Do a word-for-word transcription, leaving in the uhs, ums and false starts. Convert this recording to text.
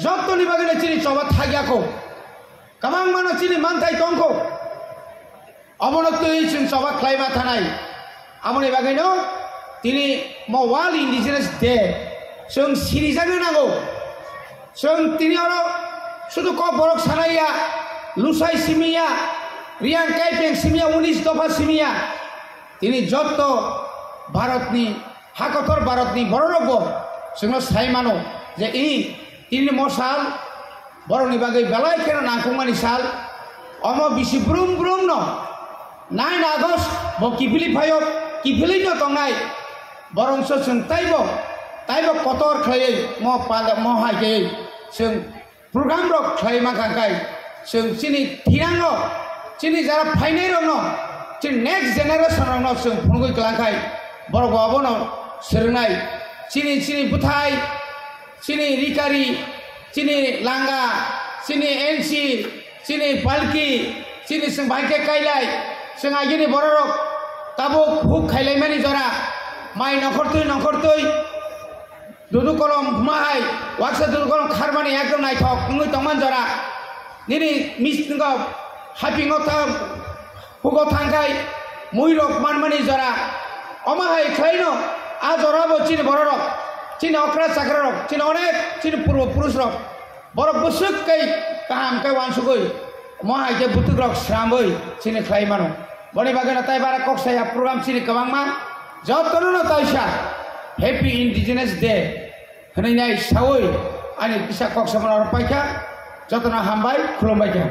Jottoni bagwino chini choba thakya kho. Kwbangmano chini manthai tongkho. Obono twi chwng choba khlaima thanai. Aboni bagwino tini mo World Indigenous Day chwng sinijakna nango. Chwng tini oro sudu kok borok sanaiya, Lusai simiya, Riyang Kaipeng simiya, unis dopha simiya. Tini jotto Bharatni, hakotor Bharatni bororokbo chwngno sai mano je i tini mo sal borokni bagwi belai kheno nangkukmani sal. Omo bisi brum brumno nine August bo kiphilwi phaio, kiphilwino tongnai. Borokso chwng taibo, taibo kotor khlaiwi mo panda, mo hai khe chwng program rok khlai mankha kai, chwng chini thinango, chini jara phainai rokno, chini next generation rokno chwng phunugwi kwlang khai, borok bo abono swrwngnai. Chini, chini bwthai, chini rikari, chini langa, chini ensi, chini palki, chini chwng bahai khe kailai, chwng agini bororok tabuk huk khailaimani jora, mai nongkhortwi nongkhortwi, dudu kolom huma hai, waksa dudu kolom kharmani ekdom naithok wngwi tongman jora. Nini mis-, nwngo hapingo thang, hugo thangkhai, muirok manmani jora. Omo hai khlaino, a jorabo chini bororok, chini okra chakrarok, chini onek, chini purbo purusrok, borok bwswk kai kaham kai wansugwi, omo hai khe bwtwkrok sramwi chini khlai mano. Boni bagwino tai bara kok saya program chini kwbangma, jotono no taisa Happy Indigenous Day hwnwi nai sawi ani kisa kok samano oro paikha, jotono hambai, khulumbaikha.